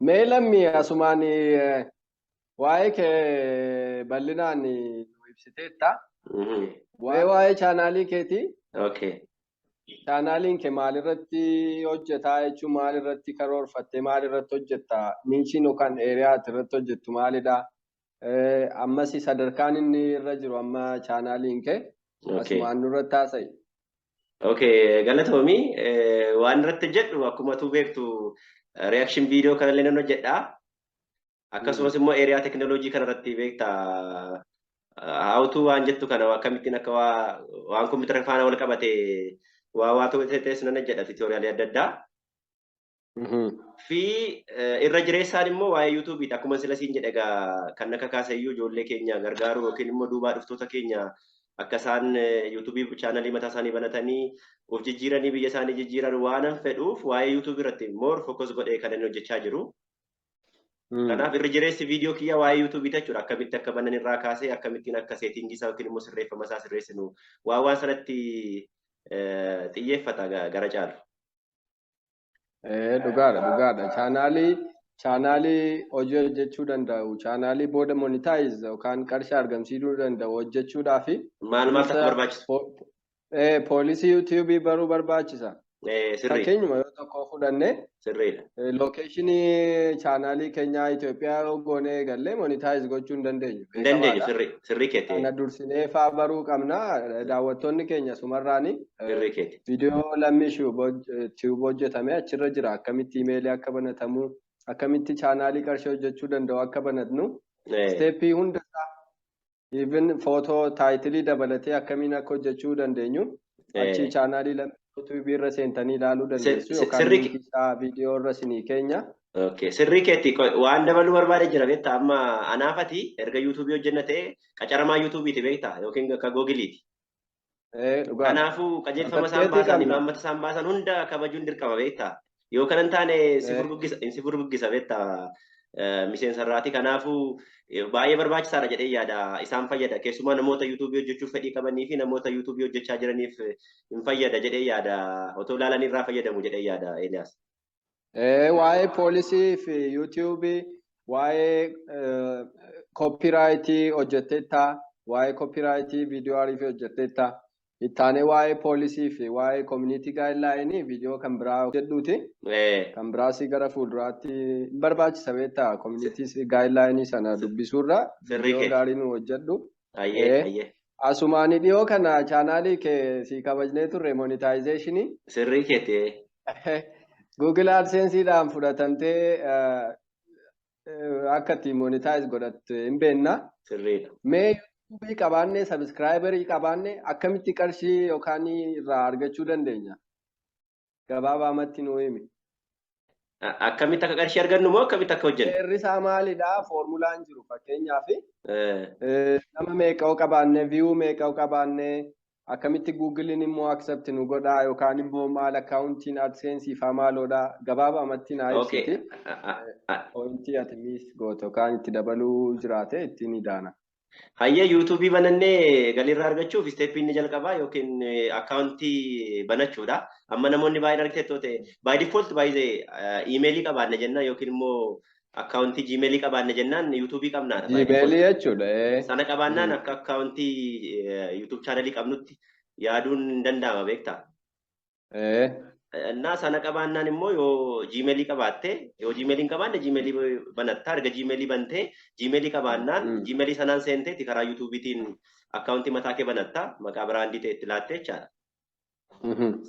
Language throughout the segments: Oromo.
Mee Lammii, asumaan waa'ee kee bal'inaan nu ibsiteetta. Mee waa'ee chaanaalii keetii. Chaanaaliin kee maalirratti hojjetaa jechuun maalirratti karoorfattee maalirratti hojjetta? Nicheiin yookaan area ati irratti hojjettu maalidha? Ammas sadarkaan inni irra jiru amma chaanaaliin kee asumaan nurratti haasa'i. Okay, galatoomii. Waan irratti hojjedhu akkuma tu beektu reaction video kanallee nan hojjedha. Akkasumas immoo area teknooloojii kanarratti beektaa how to waan jettu kana akkamittiin akka waan kompiitara faana wal qabate waa waa ta'es nan hojjedha, tutorialii adda addaa. Fi irra jireessaan immoo waa'ee YouTubeiidha. Akkuma sila siin jedhe egaa, kan akka kaaseyyuu ijoollee keenya gargaaruu yookiin immoo duubaa dhuftoota keenya akka isaan YouTubeii channelii mataa isaanii banatanii of jijjiiranii biyya isaanii jijjiiran waanan fedhuuf, waa'ee YouTubeii irratti more focus godhee kan inni hojjechaa jiru. Kanaaf irra jireessi viidiyoo kiyya waa'ee YouTubeii jechuudha. Akkamitti akka banan irraa kaasee akkamittiin akka settingii isaa yookiin immoo sirreeffama isaa sirreessinu waan waan sanatti xiyyeeffata gara caalu. Dhugaadha, dhugaadha. Chaanaalii hojii hojjechuu danda'u, chaanaalii booda monetize yookaan qarshii argamsiisuu danda'u hojjechuudhaaf Maal maaltu akka barbaachisu? Policy YouTubeii baruu barbaachisa. Fakkeenyuma yoo tokko fudhanne, locationii chaanaalii keenyaa Itoophiyaa yoo goonee eegallee monetize gochuu hin dandeenyu. Hin dandeenyu, sirrii, sirrii keeti. Kana dursinee faa baruu qabna. Daawwattoonni keenya sumarraani. Sirrii keeti. Viidiyoo Lammii Tube hojjetame achirra jira. Akkamitti emailii akka banatamu, akkamitti chaanaalii qarshii hojjechuu danda'u akka banatnu. Steppii hunda isaa, even footoo titleii dabalatee akkamiin akka hojjechuu dandeenyu achi chaanaalii Lammii YouTube irra seentanii ilaaluu dandeessu yookaan linkii isaa viidiyoo irra isinii keenya. Okay. Sirrii keetti, waan dabaluu barbaade jira beektaa. Amma anaafati erga YouTubeii hojjenna ta'e qacaramaa YouTubeiiti beektaa, yookiin akka Googleiiti. Dhugaadha. Kanaafuu qajeelfama isaan Sartifikeetii baasan qabna. Imaammata isaan baasan hunda kabajuun dirqama beektaa. Yoo kana hin taane si furguggisa, si furguggisa beektaa miseensa irraati. Kanaafuu baay'ee barbaachisaadha jedhee yaada, isaan fayyada. Keessumaa namoota YouTubeii hojjechuuf fedhii qabanii fi namoota YouTubeii hojjechaa jiraniif hin fayyada jedhee yaada. Otoo ilaalanii irraa fayyadamu jedhee yaada, Eeliyaas. Waa'ee policy fi YouTubeii, waa'ee copyrightii hojjetteetta, waa'ee copyrightii viidiyoo ariifii hojjetteetta. Ittaanee waa'ee policy fi waa'ee community guidelineii viidiyoo kan biraa hojjedhuuti. Kan biraas gara fuulduraatti hin barbaachisa beektaa, community guidelineii sana dubbisuurra viidiyoo gaarii nu hojjedhu. Ayyee, ayyee. Asumaani dhiyoo kana chaanaalii kee si kabajnee turre monetizationii. Sirrii keeti. Google AdSenseedhaan fudhatamtee akka ittiin monetize godhatte hin beekna. Sirriidha. Mee YouTubeii qabaannee subscriberii qabaannee akkamitti qarshii yookaan irraa argachuu dandeenya? Gabaabaamatti nuu himi. Akkamitti akka qarshii argannu moo akkamitti akka hojjennu? Seerri isaa maalidha? Foormulaan jiru fakkeenyaaf nama meeqa qabaannee, view meeqa qabaannee, akkamitti Googleiin immoo accept nu godhaa yookaan immoo maal accountiin AdSense faa maaloodha? Gabaabaamatti naa ibsiti. Pointii ati miss goote yookaan itti dabaluu jiraate ittiin idaana. Hayyee, YouTubeii banannee galiirraa argachuuf steppii inni jalqabaa yookiin accountii banachuudha. Amma namoonni baay'een argiteettoo ta'e by default baay'ee emailii qabaanne jennaan yookiin immoo accountii Gmailii qabaanne jennaan YouTubeii qabnaadha. Gmailii jechuudha. Sana qabaannaan akka accountii YouTube channelii qabnutti yaaduun hin danda'ama beektaa. Innaa sana qabaannaan immoo yoo Gmailii qabaatte, yoo Gmailii hin qabaanne Gmailii banatta. Erga Gmailii bantee, Gmailii qabaannaan Gmailii sanaan seenteeti karaa YouTubeiitiin accountii mataa kee banatta, maqaa brandii ta'e itti laatte jechaadha.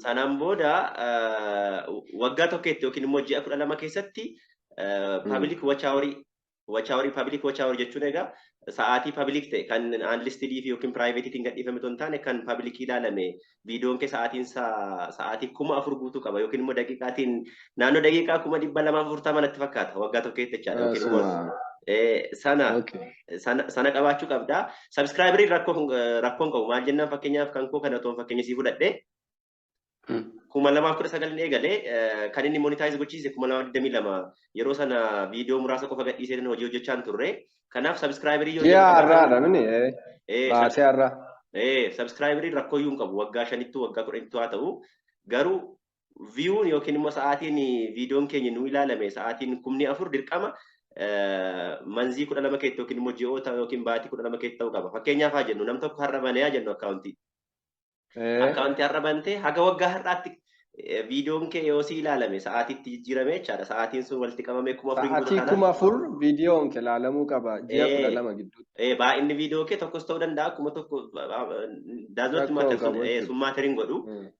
Sanaan booda waggaa tokkeetti yookiin immoo ji'a 12 keessatti public watch hourii, watch hourii, public watch hour jechuun egaa sa'aatii public ta'e kan unlistedii fi yookiin privateiitiin gadhiifame otoo hin taane kan publicii ilaalame, viidiyoon kee sa'aatiin isaa sa'aatii 4000 guutuu qaba yookiin immoo daqiiqaatiin naannoo daqiiqaa 240,000 natti fakkaata waggaa tokkeetti jechaadha yookiin immoo sana sana qabaachuu qabda. Subscriberii rakkoon qabu maal jennaan, fakkeenyaaf kan koo kana otoo fakkeenya sii fudhadhe, 2019 eegalee, kan inni monetize gochiise 2022. Yeroo sana viidiyoo muraasa qofa gadhiisee hojii hojjechaa hin turre. Kanaaf subscriberii yoo Ji'a har'aadha mini baasee har'aa. Subscriberii rakkoo iyyuu hin qabu, waggaa 5ttu waggaa 10ttu haa ta'u. Garuu viewn yookiin immoo sa'aatiin viidiyoon keenya nu ilaalame, sa'aatiin 4,000, dirqama monthii 12 keessatti yookiin immoo ji'oota yookiin baatii 12 keessatti ta'uu qaba. Fakkeenyaaf haa jennu, nam tokko har'a banee haa jennu akkaawuntii. Akkaawuntii har'a bantee haga waggaa har'aatti viidiyoon kee yoo si ilaalame sa'aatiitti jijjiirame jechaadha. Sa'aatiin sun walitti qabamee 4,000 Sa'aatii 4,000 viidiyoon kee ilaalamuu qaba ji'a 12 gidduutti. Baay'inni viidiyoo kee tokkos ta'uu danda'a, 1,000 does not matter, sun matter hin godhu.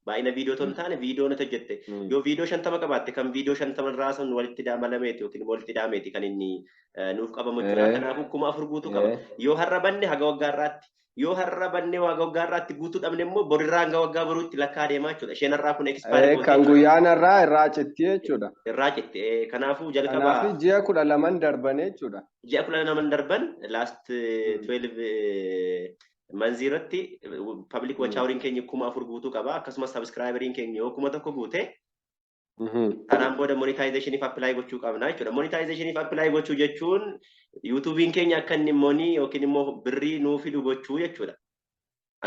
Baay'ina viidiyoo otoo hin taane viidiyoo nuti hojjette. Yoo viidiyoo 50 qabaatte, kan viidiyoo 50 irraa sun walitti dabalameeti yookiin walitti daameeti kan inni nuuf qabamu jechuudha. Kanaafuu 4,000 guutuu qaba. Yoo har'a banne haga waggaa irraatti, yoo har'a banne haga waggaa irraatti guutuu dhabne immoo borirraa hanga waggaa boruutti lakkaa deemaa jechuudha. Isheen har'aa kun expire. Kan guyyaan har'aa irraa citti jechuudha. Irraa citti. Kanaafuu jalqaba. Kanaafuu ji'a 12 darban jechuudha. Ji'a 12 darban, last 12 monthii irratti public watch houriin keenya 4,000 guutuu qaba. Akkasumas subscriberiin keenya yoo 1,000 guute, kanaan booda monetizationiif apply gochuu qabna jechuudha. Monetizationiif apply gochuu jechuun YouTubeiin keenya akka inni money yookiin immoo birrii nuu fidu gochuu jechuudha.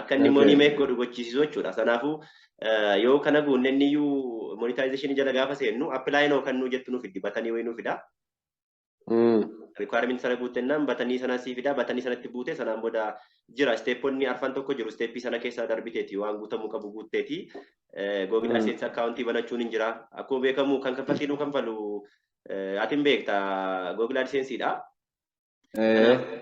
Akka inni money make godhu gochisiisu jechuudha. Kanaafuu yoo kana guunne, inni iyyuu monetizationii jala gaafa seennu apply now kan nuu jettu nu fiddi, buttonii wayii nuu fida. Requirement sana guuttennaan buttonii sana sii fida. Buttonii sanatti buute, sanaan booda jira steponni arfan tokko jiru. Steppii sana keessa darbiteeti waan guutamuu qabu guutteeti. Google AdSense akkaawuntii banachuun hin jira. Akkuma beekamu kan kaffaltii nu kanfalu, ati hin beekta, Google AdSenseedha.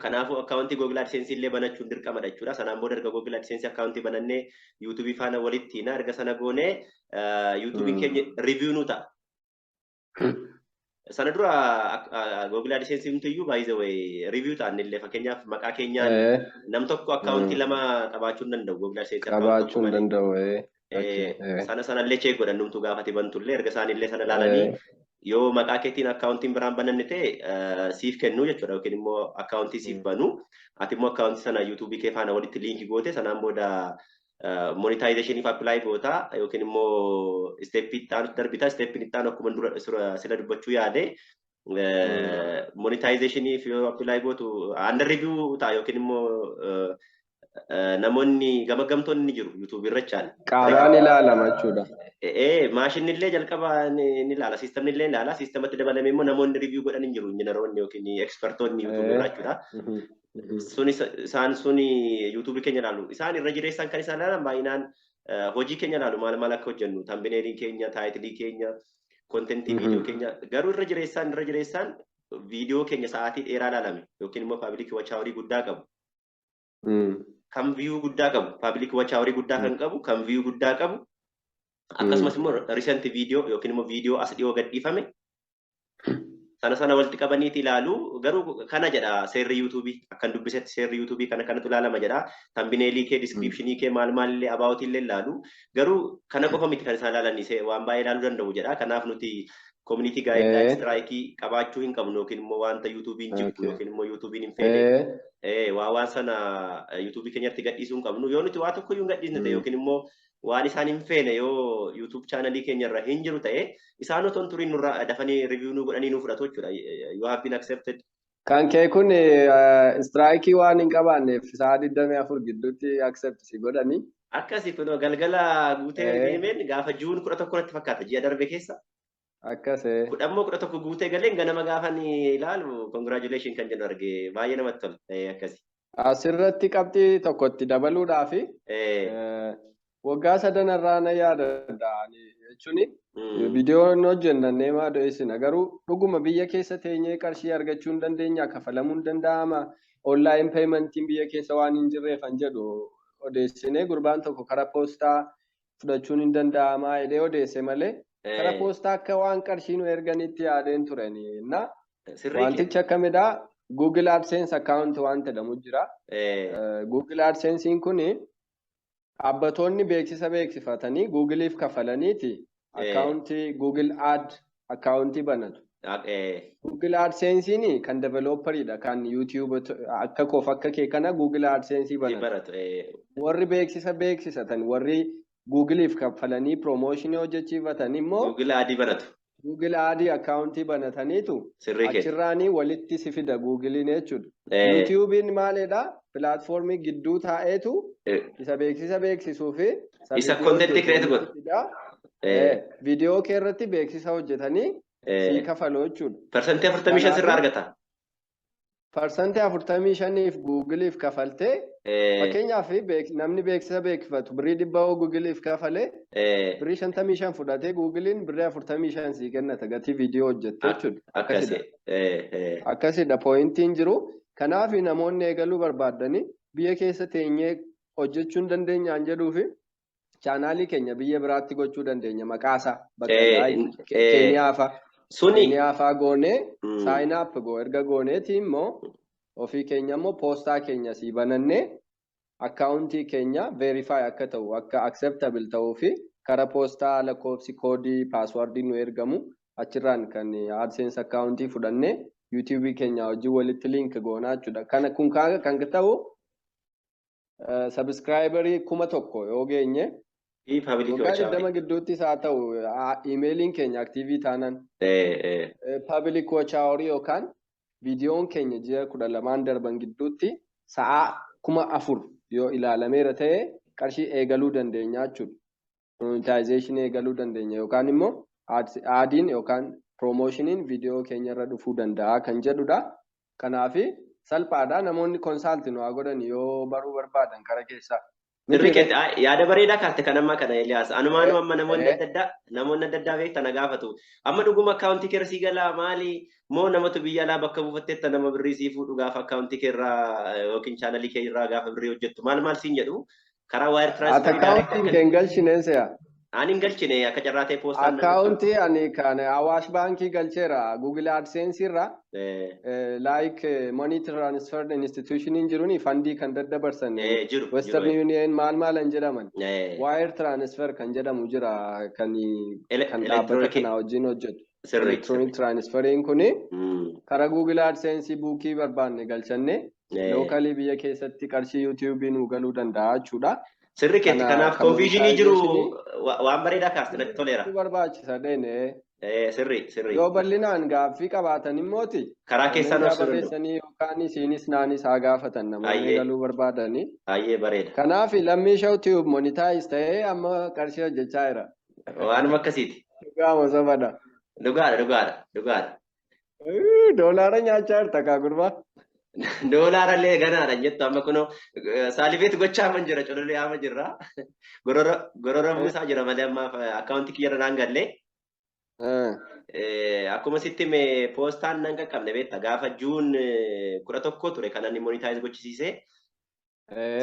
Kanaafuu akkaawuntii Google AdSense illee banachuun dirqamadha jechuudha. Sanaan booda erga Google AdSense akkaawuntii banannee YouTubeii faana walitti hina. Erga sana goonee YouTubeiin keenya review nu ta'a. Sana dura Google AdSense iyyuu, by the way, review ta'an illee, fakkeenyaaf maqaa keenyaan nam tokko akkaawuntii lama qabaachuu hin danda'u Google AdSense. Qabaachuu hin danda'u. Sana sanallee check godhan numtuu gaafate bantullee, erga isaanillee sana ilaalanii yoo maqaa keetiin akkaawuntiin biraan bananne ta'e siif kennu jechuudha, yookiin immoo akkaawuntii siif banu. Ati immoo akkaawuntii sana YouTubeii kee faana walitti linkii goote, sanaan booda monetizationiif apply goota yookiin immoo steppii itti aanutti darbita. Steppiin itti aanu akkuma dura sila dubbachuu yaade, monetizationiif yoo apply gootu under review ta'a yookiin immoo namoonni gamagamtoonni ni jiru YouTubeii irra jechaan. Qaamaan ilaalama jechuudha. Maashinni illee jalqaba ni ilaala, systemni illee ilaala, systematti dabalamee immoo namoonni review godhan hin jiru, injiinaroonni yookiin expertoonni YouTubeii irraa jechuudha. Suni isaan suni YouTubeii keenya ilaalu. Isaan irra jireessaan kan isaan ilaalan baay'inaan hojii keenya ilaalu, maal maal akka hojjennu, thumbnailii keenya, titleii keenya, contentii viidiyoo keenya. Garuu irra jireessaan viidiyoo keenya sa'aatii dheeraa ilaalame yookiin immoo public watch hourii guddaa qabu. Kan view guddaa qabu, public watch hourii guddaa kan qabu, kan view guddaa qabu, akkasumas immoo recent viidiyoo yookiin immoo viidiyoo as dhiyoo gadhiifame sana sana walitti qabaniiti ilaalu. Garuu kana jedha seerri YouTubeii, akkan dubbisetti seerri YouTubeii kana kanatu ilaalama jedha. Thumbnailii kee, descriptionii kee, maal maal illee, aboutii illee ilaalu. Garuu kana qofa miti kan isaan ilaalan, waan baay'ee ilaaluu danda'u jedha. Kanaaf nuti community guideline strikeii qabaachuu hin qabnu yookiin immoo wanta YouTubeiin jibbu yookiin immoo YouTubeiin hin feene waa waan sana YouTubeii keenyatti gadhiisuu hin qabnu. Yoo nuti waa tokko iyyuu hin gadhiisne ta'e yookiin immoo waan isaan hin feene yoo YouTube channelii keenya irra hin jiru ta'e, isaan otoo hin turiin nurraa dafanii review nu godhanii nu fudhatu jechuudha. You have been accepted. Kan kee kun strikeii waan hin qabaanneef sa'a 24 gidduutti accept si godhanii. Akkasi kun galgala guutee deemeen gaafa June 11 natti fakkaata, ji'a darbe keessa. Akkasee. Kudhammoo 11 guutee galeen ganama gaafan ilaalu congratulation kan jedhu arge, baay'ee namatti tola akkasi. Asirratti qabxii tokkotti dabaluudhaafi waggaa sadanarraa na yaadadha jechuun viidiyoon hojjennannee maa dho'isina, garuu dhuguma biyya keessa teenyee qarshii argachuu hin dandeenya, kafalamuu hin danda'ama, online paymentiin biyya keessa waan hin jirreefan jedhu odeessinee, gurbaan tokko karaa poostaa fudhachuun hin danda'ama jedhee odeesse malee karaa poostaa akka waan qarshii nu erganitti yaadeen turani. Na wantichi akkamidhaa? Google AdSense account waan jedhamu jira. Google AdSense'n kuni dhaabbatoonni beeksisa beeksifatanii Googleef kafalaniiti akkaawuntii Google Ad akkaawuntii banatu. Google AdSense'n kan developeriidha, kan YouTube akka koof akka kee kana Google AdSense banatu. Warri beeksisa beeksisatan, warri Googleef kaffalanii promotionii hojjechiifatan immoo Google Adii banatu. Google Adii akkaawuntii banataniitu achirraanii walitti si fida Googlein jechuudha. YouTubein maalidha? Platformii gidduu taa'eetu isa beeksisa beeksisuu fi isa content create godhu. Viidiyoo kee irratti beeksisa hojjetanii sii kafalu jechuudha. 45% sirraa argata. 45%f Googleif kafaltee, fakkeenyaaf namni beeksisa beeksifatu birrii 100 yoo Googleif kafalee, birrii 55 fudhatee Googleiin birrii 45 sii kennata gatii viidiyoo hojjette jechuudha. Akkasidha pointiin jiru. Kanaaf namoonni eegaluu barbaadanii biyya keessa teenyee hojjechuu hin dandeenyaan jedhuufi chaanaalii keenya biyya biraatti gochuu dandeenya maqaasaa bakka Keeniyaa fa'a. Keeniyaa fa'a goonee sign up go erga gooneeti immoo ofii keenya immoo poostaa keenya sii banannee akkaawuntii keenya verify akka ta'u, akka acceptable ta'uu fi kara poostaa lakkoofsi koodii paaswardii nu ergamu achirraan kan AdSense akkaawuntii fudhannee YouTube keenya wajjin walitti link goonaa jechuudha. Kana kun kan ta'u subscriberii 1000 yoo geenye, waggaa 20 gidduuttis haa ta'u, imeeliin keenya active taanaan, public watch hour yookaan viidiyoon keenya ji'a 12n darban gidduutti sa'aa 4000 yoo ilaalameera ta'e qarshii eegaluu dandeenya jechuudha. Monetization eegaluu dandeenya yookaan immoo adiin yookaan promotioniin viidiyoo keenya irra dhufuu danda'a kan jedhudha. Kanaaf salphaadha, namoonni consult nu haa godhan yoo baruu barbaadan kara keessaa. Yaada bareedaa kaaste kan ammaa kana, Eliyaas. Anumaanuu amma namoonni adda addaa beekta na gaafatu. Amma dhuguma akkaawuntii keerra sii galaa maali moo namatu biyya alaa bakka buufatteetta nama birrii sii fuudhu gaafa akkaawuntii keerraa yookiin chaanalii keerraa gaafa birrii hojjettu maal maal siin jedhu karaa wire transferii? Akkaawuntiin kee hin galchineen se'a. Ani hin galchine, akka carraa ta'e poostaan. Akkaawuntii ani kan Awaash Baankii galcheera Google AdSense irra. Like money transfer institution jiruni fundii kan daddabarsan. Jiru. Western Union maal maalan jedhaman. Wire transfer kan jedhamu jira kan kan dhaabbata kana wajjin hojjetu. Electronic transferiin kuni karaa Google AdSense buukii barbaanne galchanne locally biyya keessatti qarshii YouTube nu galuu danda'a jechuudha. Sirri keetti, kanaaf confusionii jiru waan bareedaa kaaste, natti toleera. Barbaachisa dheene. Sirri sirri. Yoo bal'inaan gaaffii qabaatan immooti. Karaa keessaan obsuu barreessanii yookaan isiinis naanis haa gaafatan namoonni galuu barbaadanii. Baay'ee bareeda. Kanaaf Lammii Show Tube monetize ta'ee amma qarshii hojjechaa jira. Waanuma akkasiiti. Dhugaama sobadha. Dhugaadha, dhugaadha, dhugaadha. Doolaara nyaachaa jirta kaa gurbaa. Doolaara illee ganaadha jettu, amma kunoo celebrate gochaa amma jira, cololee amma jirra. Gorora buusaa jira malee amma akkaawuntii kiyyarra naan gallee. Akkuma sitti hime poostaan nan qaqqabne beekta, gaafa June 11 ture kan inni monetize gochisiise.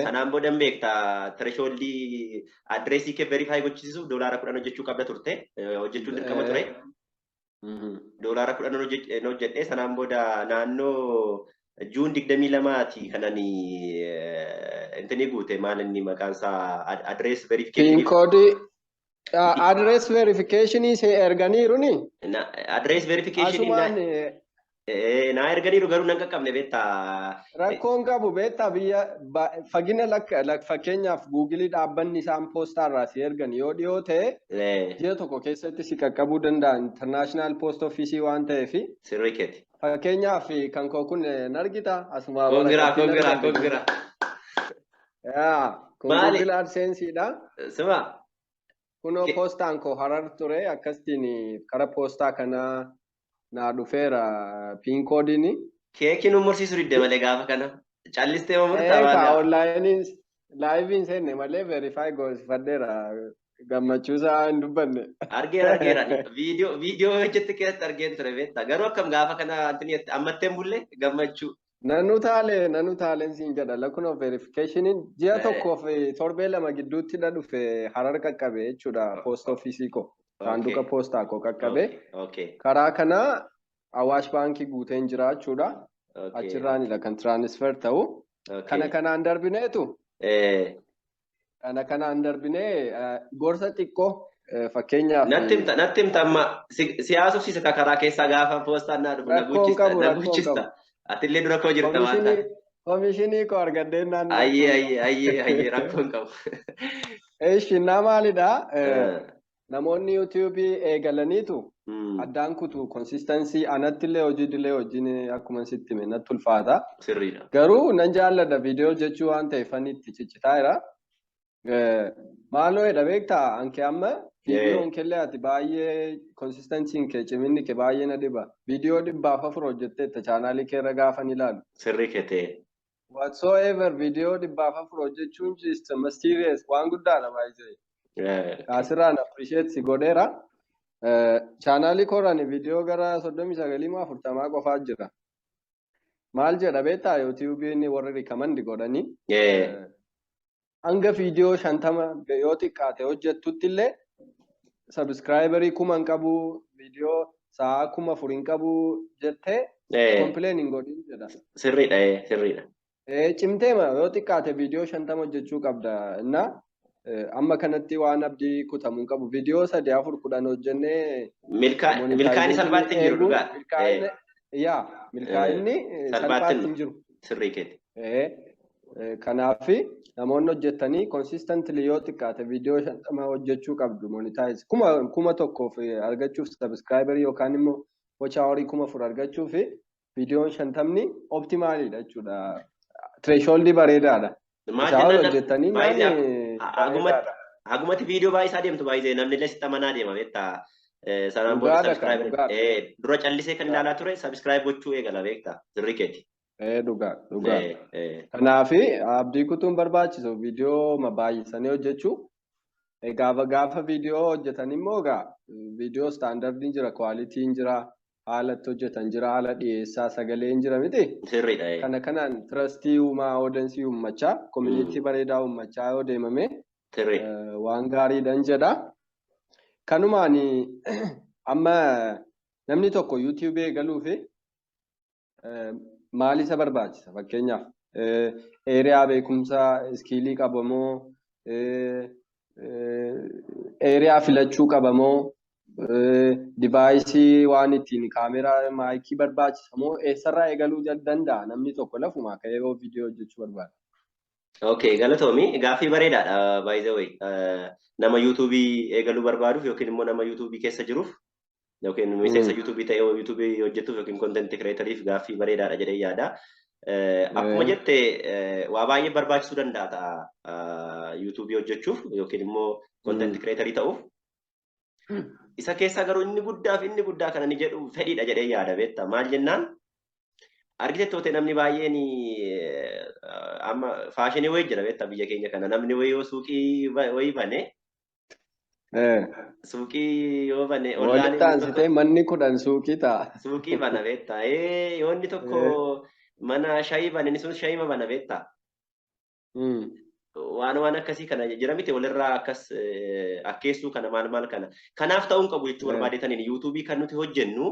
Sanaan booda beekta thresholdii adreesii kee verify gochisiisuuf $10 hojjechuu qabda turte, hojjechuun dirqama ture. $10 hojjedhee sanaan booda naannoo June 22ti kan ani intini guute, maal inni maqaan isaa, address verification. Pin koodii address verification se erganiiru ni? Address verification Asumaan naa erganiiru, garuu nan qaqqabne beektaa. Rakkoon qabu beektaa, biyya fagina fakkeenyaaf Googleii dhaabbanni isaan poostaarraa si ergan yoo dhiyoo ta'e ji'a tokko keessatti si qaqqabuu danda'a, international post office waan ta'eef. Sirrii keeti. Fakkeenyaaf kan koo kun argita asuma. Congra, congra, congra. Yaa kun Google AdSenseedha. Sima. Kunoo poostaan koo Harar ture, akkasitiin kara poostaa kanaa naa dhufeera pin koodiin. Keekii nu mursiisu didde malee gaafa kana. Callistee ma murtaa waan. Onlineiin liveiin seenne malee verify goosifadheera, gammachuusaa hin dubbanne. Argeera, argeera. Viidiyoo hojjette keessatti argeen ture beektaa. Garuu akkam gaafa kana antini ammattee hin bulle gammachuu. Nanu taalee nanu taaleen siin jedha, lakunoo verificationiin ji'a tokkoof torbee 2 gidduutti dha dhufe, Harar qaqqabe jechuudha, post office koo. Saanduqa poostaa koo qaqqabe. Karaa kanaa Awaash Baankii guuteen jira jechuudha. Achirraanidha kan transfer ta'u. Kana kanaan darbineetu. Kana kanaan darbinee gorsa xiqqoo fakkeenyaaf. Natti himta, amma si haasofsiisa karaa keessaa gaafa poostaan naa dhufu na guchista. Atillee dura koo jirta waan ta'eef. Komishinii koo argadhee naannoo. Ayyee, ayyee, ayyee, ayyee, rakkoon qabu. Eeshi naa maalidha? Namoonni YouTubeii eegalaniitu addaan kutu, consistency anatti illee hojii idilee wajjin akkuma sitti hime natti ulfaata. Sirriidha. Garuu nan jaalladha viidiyoo hojjechuu waan ta'eef ani itti ciccitaa jira. Maaloo jedha beektaa anke amma viidiyoon kellee ati baay'ee consistencyn kee, ciminni kee baay'ee na dhiba. Viidiyoo 400 hojjetteetta chaanaalii kee irra gaafan ilaalu. Sirrii kee ta'e. Whatsoever, viidiyoo 400 hojjechuun just mysterious, waan guddaadha baay'ee. Asirraan appreciate si godheera. Chaanaalii kooraan viidiyoo gara 39 moo 40 qofaa jira. Maal jedha beektaa, YouTubeiin warri recommend godhanii hanga viidiyoo 50 yoo xiqqaate hojjettutti illee, subscriberii 1000 hin qabu, viidiyoo sa'aa 4000 hin qabu jettee complain hin godhin jedha. Sirriidha, sirriidha. Cimteema yoo xiqqaate viidiyoo 50 hojjechuu qabda. Innaa amma kanatti waan abdii kutamuu qabu. Viidiyoo 3, 4, 10 hojjennee Milkaa'inni salphaatti hin jiru, dhugaa. Yaa, milkaa'inni salphaatti hin jiru. Sirrii keeti. Kanaaf namoonni hojjetanii consistently yoo xiqqaate viidiyoo 50 hojjechuu qabdu monetize. 1000 argachuuf, subscriberii yookaan immoo watch hourii 4000 argachuuf viidiyoon 50 optimaliidha jechuudha. Thresholdii bareedaadha. Maal Isaa ol jennaan hojjetanii baay'ee bareedaadha. Hagumatti viidiyoo baay'isaa deemtu baay'ee namni illee sitti amanaa deema, beektaa. Sanaan booda Dhugaadha kan subscribe dhugaadha. Dura callisee kan ilaalaa ture subscribe gochuu eegala, beektaa, sirrii keeti. Dhugaa, dhugaa. Kanaafi abdii kutuun barbaachisu viidiyoo baay'isanii hojjechuu. Gaafa gaafa viidiyoo hojjetan immoo egaa viidiyoo standardiin jira, qualityn jira, haala itti hojjetan jira, haala dhiyeessaa sagaleen jira miti. Sirriidha. Kana kanaan trustii uumaa, audience uummachaa, community bareedaa uummachaa yoo deemame waan gaariidhaan jedha. Kanumaan amma namni tokko YouTubeii eegaluu fi maal isa barbaachisa? Fakkeenyaaf area beekumsaa skillii qabamoo, area filachuu qabamoo, deviceii waan ittiin kaameraa, micii barbaachisa moo, eessarraa eegaluu danda'a namni tokko lafumaa ka'ee yoo viidiyoo hojjechuu barbaade? Okay, galatoomi. Gaaffii bareedaadha, by the way. Nama YouTubeii eegaluu barbaaduuf yookiin immoo nama YouTubeii keessa jiruuf yookiin miseensa YouTubeii ta'ee YouTubeii hojjetuuf yookiin content creatoriif gaaffii bareedaadha jedhee yaada. Akkuma jette waa baay'ee barbaachisuu danda'a ta'a YouTubeii hojjechuuf yookiin immoo content creatorii ta'uuf. Isa keessaa garuu inni guddaa fi inni guddaa kan inni jedhu fedhiidha jedhee yaada, beektaa. Maal jennaan, argite toote, namni baay'een amma faashinii wayii jira, beektaa, biyya keenya kana namni wayii yoo suuqii wayii bane, suuqii yoo bane Walitti aansitee manni 10 suuqii ta'a. Suuqii bana, beektaa. Yoo inni tokko mana shayii bane, inni sun shayii bana, beektaa. Waan akkasii kana jira miti, walirraa akkas akkeessuu kana maal maal kana. Kanaaf ta'uu hin qabu jechuu barbaadetaniin, YouTubeii kan nuti hojjennu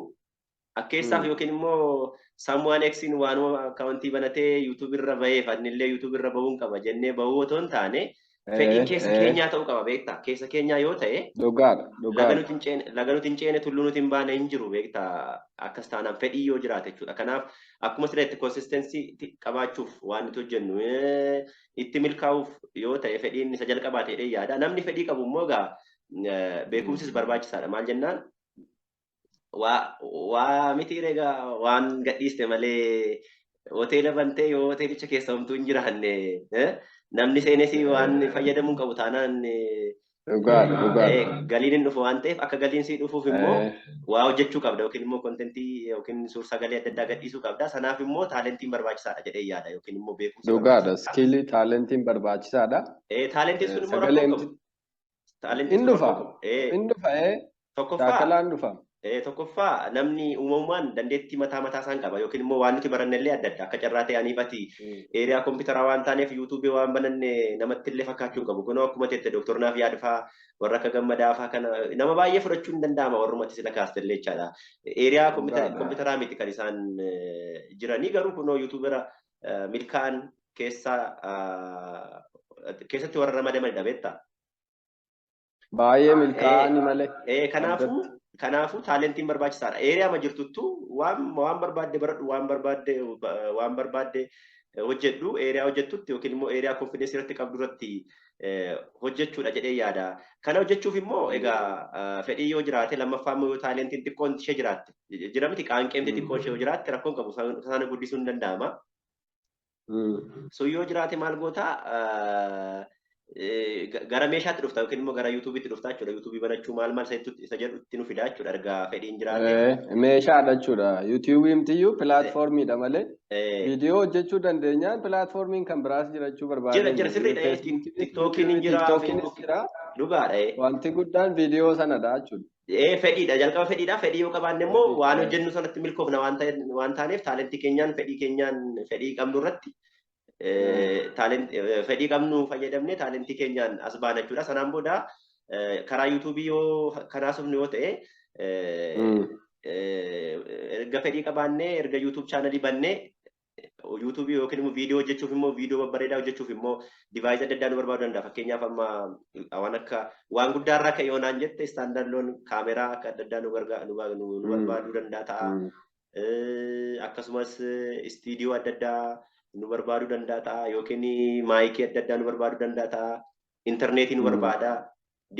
akkeessaaf yookiin immoo someone Xiin waanuma accountii banatee YouTube irra baheef anillee YouTube irra bahuu hin qaba jennee bahuu otoo hin taane, fedhiin keessa keenyaa ta'uu qaba, beektaa. Keessa keenyaa yoo ta'e Dhugaadha. Laga nuti hin ceene, laga nuti hin ceene, tulluu nuti hin baane hin jiru, beektaa, akkas taanaan fedhii yoo jiraate jechuudha. Kanaaf akkuma sila itti consistency qabaachuuf waan nuti hojjennu itti milkaa'uuf yoo ta'e fedhiin isa jalqabaa ta'ee yaada. Namni fedhii qabu immoo egaa beekumsis barbaachisaadha. Maal jennaan, waa miti egaa waan gadhiiste malee hoteela bantee yoo hoteelicha keessa homtuu hin jiraanne, namni seenes waan fayyadamuu qabu taanaan Dhugaadha. Galiin hin dhufu waan ta'eef, akka galiin sii dhufuuf immoo waa hojjechuu qabda yookiin immoo contentii yookiin suur-sagalee adda addaa gadhiisuu qabda. Sanaaf immoo talentiin barbaachisaadha jedhee yaada yookiin immoo beekumsa Dhugaadha. Skillii, talentiin barbaachisaadha. Talentiin sun immoo rakkoo qabu. Talentiin sun dhufa. Hin dhufa. Tokkoffaa. Shaakalaan dhufa. Tokkoffaa, namni uumamumaan dandeettii mataa mataa isaan qaba yookiin immoo waan nuti baranne illee adda adda. Akka carraa ta'e aniif ati area kompiitaraa waan taaneef YouTubeii waan bananne namatti illee fakkaachuu hin qabu. Kunoo akkuma jette Dooktor Naaf Yaadfaa, warra akka Gammadaa faa kana nama baay'ee fudhachuu hin danda'ama, warrumatti sila kaaste illee jechaadha. Area kompiitaraa miti kan isaan jiranii, garuu kunoo YouTubera milkaa'an keessatti warra ramadamanidha, beektaa. Baay'ee milkaa'anii malee. Kanaafuu talentiin barbaachisaadha. Area ma jirtuttu waan barbaadde baradhu, waan barbaadde hojjedhu, area hojjettutti yookiin immoo area confidenceii irratti qabdu irratti hojjechuudha jedhee yaada. Kana hojjechuuf immoo egaa fedhii yoo jiraate, lammaffaa immoo yoo talentiin xiqqoon ishee jiraatte, jira miti, qaanqeemti xiqqoon ishee yoo jiraatte rakkoon qabu, sana guddisuun ni danda'ama. So yoo jiraate maal goota, Gara meeshaatti dhufta yookiin immoo gara YouTube'itti dhufta jechuudha. YouTube'ii banachuu maal maal isa jedhutti nu fida jechuudha. Erga fedhiin jiraate. Meeshaadha jechuudha. YouTube'imtiyyuu platformiidha malee. Viidiyoo hojjechuu dandeenyaan platformiin kan biraas jiraachuu barbaada. Jira jira sirriidha. TikTokiin hin jira. TikTokiinis jira. Dhugaadha. Wanti guddaan viidiyoo sanadha jechuudha. Fedhiidha. Jalqaba fedhiidha. Fedhii yoo qabaanne immoo waan hojjennu sanatti milkoofna waan taaneef talentii keenyaan fedhii keenyaan fedhii qabnu irratti fedhii qabnu fayyadamne talentii keenyaan as baana jechuudha. Sanaan booda karaa YouTube'ii yoo kanaasufnu yoo ta'e erga fedhii qabaannee erga YouTube channelii bannee YouTube'ii yookiin immoo viidiyoo hojjechuuf immoo viidiyoo babbareedaa hojjechuuf immoo deviceii adda addaa nu barbaaduu danda'a. Fakkeenyaaf amma waan akka waan guddaa irraa ka'e yoo naan jette standalone kaameraa akka adda addaa nu barbaaduu danda'a ta'a. Akkasumas istiidiyoo adda addaa nu barbaaduu danda'a ta'a yookiin micii adda addaa nu barbaaduu danda'a ta'a. Intarneetii nu barbaada.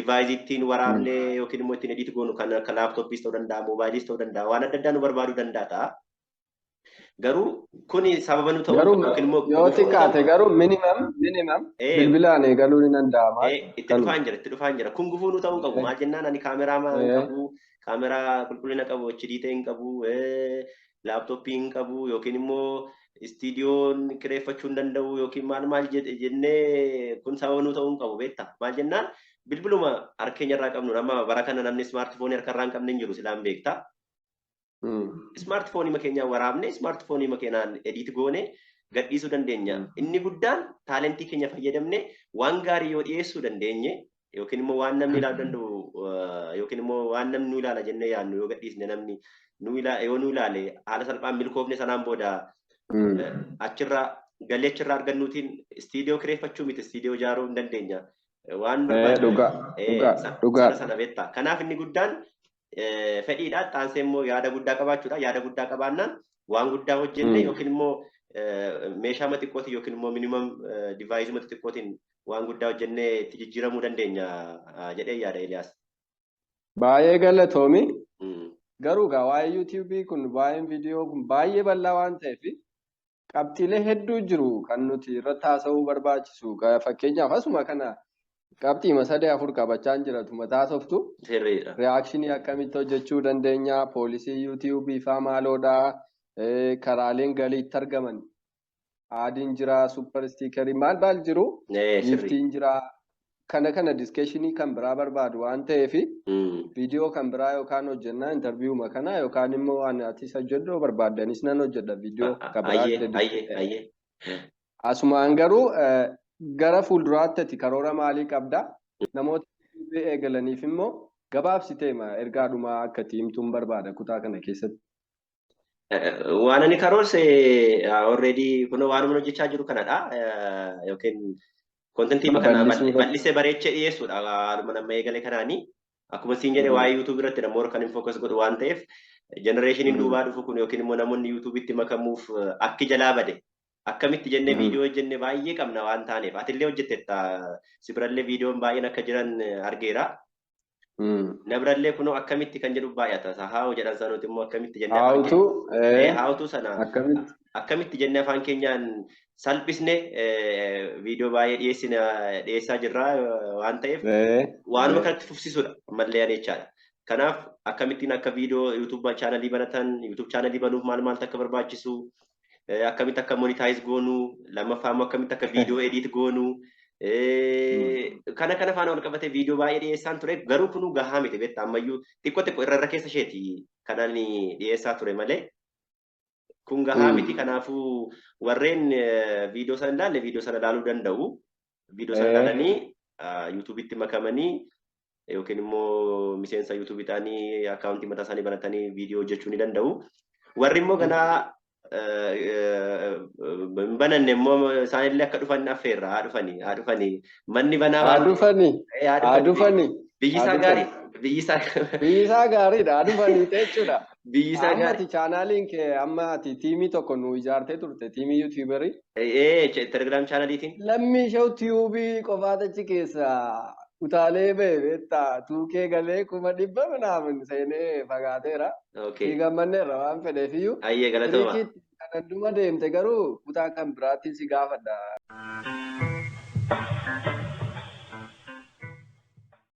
Deviceii ittiin waraabnee yookiin immoo ittiin edit goonu kan akka laptopiis ta'uu danda'a, mobileiis ta'uu danda'a, waan adda addaa nu barbaaduu danda'a ta'a. Garuu kuni sababa nu ta'uu yookiin immoo yoo xiqqaate garuu minimum bilbilaan eegaluu ni danda'ama. Itti dhufaan jira, itti dhufaan jira. Kun gufuu nu ta'uu qabu. Maal jennaan ani kaameraa hin qabu, kaameraa qulqullina qabu, HD ta'e hin qabu, laptopii hin qabu yookiin immoo istiidiyoon kireeffachuu hin danda'u yookiin maal maal jennee kun sababa nu ta'uu hin qabu beektaa. Maal jennaan bilbiluma harka keenya irraa qabnu amma bara kana namni smartphoneii harka irraa hin qabne hin jiru silaan beektaa. Smartphoneii keenyaan waraabne smartphoneii keenyaan edit goone gadhiisuu dandeenya. Inni guddaan talentii keenya fayyadamne waan gaarii yoo dhiyeessuu dandeenye yookiin immoo waan namni ilaaluu danda'u yookiin immoo waan namni nu ilaala jennee yaadnu yoo gadhiisne namni yoo nu ilaale haala salphaan milkoofne sanaan booda achirraa galii achirraa argannuutiin istiidiyoo kireeffachuu miti istiidiyoo ijaaruu hin dandeenya. Waan barbaadu sana beektaa. Kanaaf inni guddaan fedhiidha. Xaansee immoo yaada guddaa qabaachuudha. Yaada guddaa qabaannaan waan guddaa hojjenne yookiin immoo meeshaa xiqqootiin yookiin immoo minimum deviceii xiqqootiin waan guddaa hojjennee itti jijjiiramuu dandeenya jedhee yaada Eliyaas. Baay'ee galatoomi. Garuu gaa waa'ee YouTube'ii kun waa'een viidiyoo kun baay'ee bal'aa waan ta'eef qabxiilee hedduu jiru kan nuti irratti haasa'uu barbaachisu. Fakkeenyaaf asuma kana qabxiima sadii afur qabachaa jiratu mataa softu. Reactionii akkamitti hojjechuu dandeenya? Policy YouTube'ii faa maaloodha? Karaaleen galiitti argaman. Adiin jira, super stickerii maal maal jiru? Giftiin jira. Kana kana discussionii kan biraa barbaadu waan ta'eef viidiyoo kan biraa yookaan hojjennaa interviewuma kana yookaan immoo ani atis hojjedhu barbaaddanis nan hojjedha viidiyoo kan biraa. Asumaan garuu gara fuulduraatti ati karoora maalii qabda? Namoota eegalaniif immoo gabaabsitee ergaadhumaa akka himtuun barbaada kutaa kana keessatti. Waan ani karoorse already kun waanuma hojjechaa jiru kanadha. Yookiin contentii kana bal'isee bareechee dhiyeessuudha. Haaluma nama eegale kanaanii. Akkuma siin jedhe waa'ee YouTube irratti namoota kan hin focus godhu waan ta'eef generationiin duubaa dhufu kun yookiin immoo namoonni YouTube'itti makamuuf akki jalaa bade akkamitti jennee viidiyoo hojjenne baay'ee qabna waan taaneef atillee hojjettetta si birallee viidiyoon baay'een akka jiran argeera. Na birallee kunoo akkamitti kan jedhu baay'ata. How jedhan sanuuti immoo akkamitti jennee how to how to sana akkamitti jennee afaan keenyaan salphisne viidiyoo baay'ee dhiyeessina dhiyeessaa jirra waan ta'eef waanuma kanatti fufsiisuudha ammallee ani jechaadha. Kanaaf akkamittiin akka viidiyoo YouTube channelii banatan, YouTube channelii banuuf maal maaltu akka barbaachisu, akkamitti akka monetize goonuu, lammaffaa immoo akkamitti akka viidiyoo edit goonuu, kana kana faana wal qabatee viidiyoo baay'ee dhiyeessaan ture garuu kunuu gahaa miti beektaa ammayyuu xiqqoo xiqqoo irra irra keessa isheeti kanaan dhiyeessaa ture malee kun gahaa miti. Kanaafuu warreen viidiyoo sana ilaalle viidiyoo sana ilaaluu danda'u. Viidiyoo sana ilaalanii YouTube'itti makamanii yookiin immoo miseensa YouTube'ii ta'anii accountii mataa isaanii banatanii viidiyoo hojjechuu ni danda'u. Warri immoo ganaa hin bananne immoo isaanillee akka dhufan affeerra haa dhufanii haa dhufanii manni banaa haa dhufanii haa dhufanii biyyi isaa gaarii biyyi isaa biyyi isaa gaariidha haa dhufanii jechuudha. Biyyi isaa gaarii. Ati channeliin kee amma ati teamii tokko nu ijaartee turte teamii YouTuberii. Ee, Telegram channeliitiin. Lammii Show Tubeii qofaat achi keessa utaalee ba'e beektaa tuukee galee 100,000 minaamin seenee fagaateera. Okay. Gammanneerra waan fedheefiyyuu. Ayyee galatooma. Kanan duma deemte garuu kutaa kan biraatti si gaafadha.